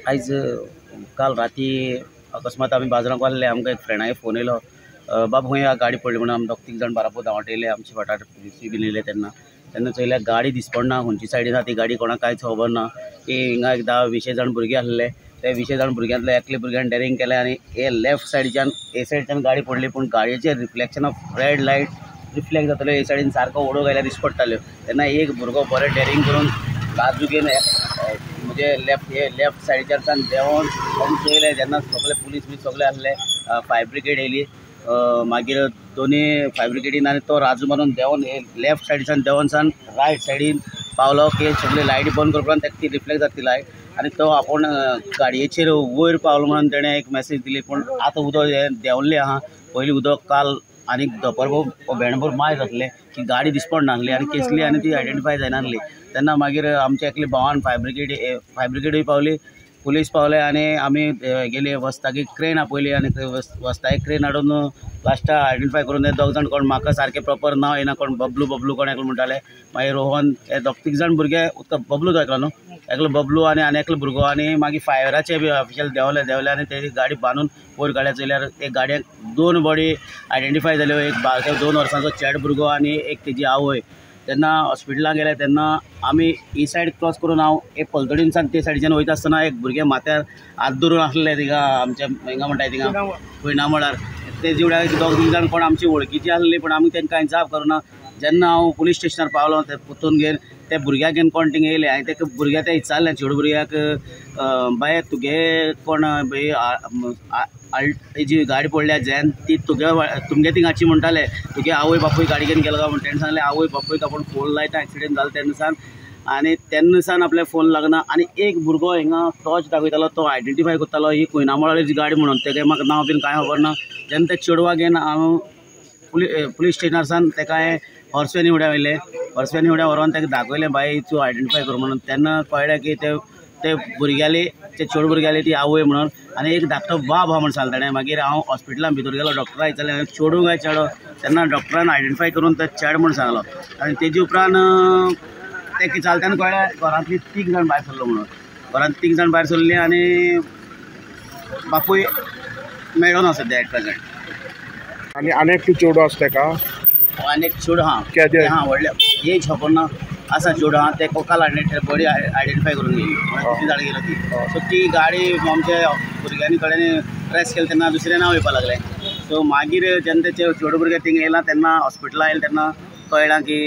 आयज काल राती अकस्मात आमी बाजारांत वल्ले, आमकां एक फ्रेंडा फोन येयलो, बाब खंय गाडी पडली म्हणून. आमी दोग तीग जाण बाराबोर धांवट येयले. आमचे फाटार पुलिसूय बीन येयले. तेन्ना तेन्ना चोयल्यार गाडी दिस पडना, खंयची सायडीन आसा ती गाडी कोणाक कांयच खबर ना. की हिंगा एक 10-20 जाण भुरगे आसले. ते 20 जाण भुरग्यांतले एकले भुरग्यान डेरिंग केलें आनी हे लेफ्ट सायडीच्यान हे सायडीच्यान गाडी पडली. पूण गाडयेचेर reflection of red light reflect जाताल्यो, हे सायडीन सारको उडोवंक आयल्यार दिस पडटाल्यो. तेन्ना एक भुरगो बरें डेरिंग करून बाजूकेन म्हणजे लेफ्ट हे लेफ्ट सायडीच्यान सान देंवोन ताणें चोयलें. जेन्ना सगळे पुलीस बी सगळे आसले, फायर ब्रिगेड येयली. मागीर दोनी फायर ब्रिगेडीन आनी तो राजू मारून देंवोन लेफ्ट सायडीच्यान देंवोन सान रायट सायडीन पावलो की सगळी लायटी बंद करपाक ताका ती रिफ्लेक्ट जाता ती लायट आनी तो आपूण गाडयेचेर वयर पावलो म्हणून तेणें एक मॅसेज दिली. पूण आतां उदक हें देंवल्लें आहा. पयलीं उदक काल आनी दनपार भेंडभर माय जातलें की गाडी दिसपड नासली आनी केसली आनी ती आयडेंटिफाय जायनासली. तेन्ना मागीर आमच्या एकले भावान फायर ब्रिगेडूय पावली, पुलीस पावले आनी आमी गेले वस्ताकी क्रेन आपयली आनी वस्ताकी क्रेन हाडून लास्टाक आयडेंटिफाय करून ते दोग जाण कोण म्हाका सारकें प्रोपर नांव येना, कोण बबलू बबलू कोण एकलो म्हणटाले, मागीर रोहन, हे दोग तीग जाण भुरगे उदका बबलू तो एकलो न्हू, एकलो बबलू आनी आनी एकलो भुरगो. आनी मागीर फायराचे बी ऑफिशियल देंवले देंवले आनी ते गाडी बांदून वयर काडल्या. चोयल्यार ते गाडयेक 2 बॉडी आयडेंटिफाय जाल्यो, एक बारके 2 वर्सांचो चेड भुरगो आनी एक तेजी आवय. तेन्ना हॉस्पिटलान गेले तेन्ना आमी ही सायड क्रॉस करून हांव एक पलतडीनसान ते सायडीच्यान वयता आसतना एक भुरगें माथ्यार हात धरून आसलें थिंगा आमच्या हिंगा म्हणटा थिंगा कोयना मळार. ते जिवड्या दोग तीग जाण कोण आमची वळखीची आसली, पूण आमी तांकां कांय जाप करूना. जेन्ना हांव पुलीस स्टेशनार पावलो ते परतून घेवन ते भुरग्याक घेवन कोण थिंगा येयले. हांवें तेका भुरग्याक तें विचारलें, चेडू भुरग्याक, बाये तुगे कोण जी गाडी पडल्या झेन ती तुगे तुमगे थिंगाची म्हणटाले, तुगे आवय बापूय गाडी घेवन गेलो काय म्हण. तेणें सांगलें आवय बापूयक आपूण फोन लायता, एक्सिडेंट जालो तेन्ना सान आनी तेन्ना सान आपल्या फोन लागना. आनी एक भुरगो हिंगा टॉर्च दाखयतालो, तो आयडेंटिफाय करतालो ही कोयना मळाची गाडी म्हणून. तेगे म्हाका नांव बीन कांय खबर ना. जेन्ना ते चेडवाक घेवन हांव पुलीस स्टेशनार सान तेका हांवें हॉर्सवेनी उड्या वयलें, हॉर्सवेनी उड्या व्हरोन ताका दाखयलें, बाय तूं आयडेंटिफाय कर म्हणून. तेन्ना कळ्ळें की ते ते भुरग्याली ते चेडू भुरग्याली ती आवय म्हणून. आनी एक धाकटो बाब आहा म्हण सांगलें ताणें. मागीर हांव हॉस्पिटलान भितर गेलो, डॉक्टराक विचारलें चेडूं काय चेडो, तेन्ना डॉक्टरान आयडेंटिफाय करून ते चेडो म्हण सांगलो. आनी तेजे उपरांत ते विचारलें तेन्ना कळ्ळें घरांतली 3 जाण भायर सरलो म्हणून. घरांत 3 जाण भायर सरली आनी बापूय मेळ्ळो ना सद्या एट प्रेजेंट. आनी आनी एकटो चेडो आसा तेका, आनी एक चेडो आहा हां व्हडलें एज खबर ना आसा चेडो आहा. ते काल बॉडी आयडेंटिफाय करून गेली, कितली जाण गेलो ती. सो ती गाडी आमच्या भुरग्यांनी कडेन ट्रेस केली तेन्ना दुसरें नांव येवपाक लागलें. सो मागीर जेन्ना ते चेडो भुरगे थिंगा येयला तेन्ना हॉस्पिटलान आयले तेन्ना कळ्ळां की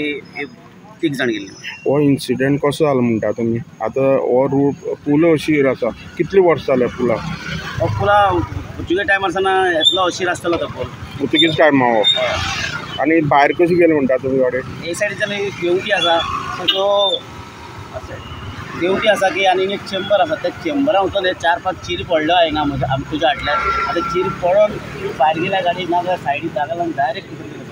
3 जाण गेल्ली. हो इन्सिडंट कसो जालो म्हणटा तुमी? आतां हो रूट पूल अशीर आसा, कितली वर्सां जाल्या पुला? हो पुला पुर्तुगेज टायमार आसतना येतलो अशीर आसतलो तो पूल, पुर्तुगेज टायमार हो. आनी भायर कशी गेले म्हणटा तुमी गाडी? हे सायडीच्यान एक देवटी आसा, सो तो देवटी आसा की आनी एक चेंबर आसा, त्या चेंबरान वचून हे 4-5 चिरी पडल्यो हिंगा म्हज्या तुज्या हाटल्यान. आतां चिरी पडोन भायर गेल्या गाडी, नाजाल्यार सायडीक जागा लागून डायरेक्ट भितर गेली.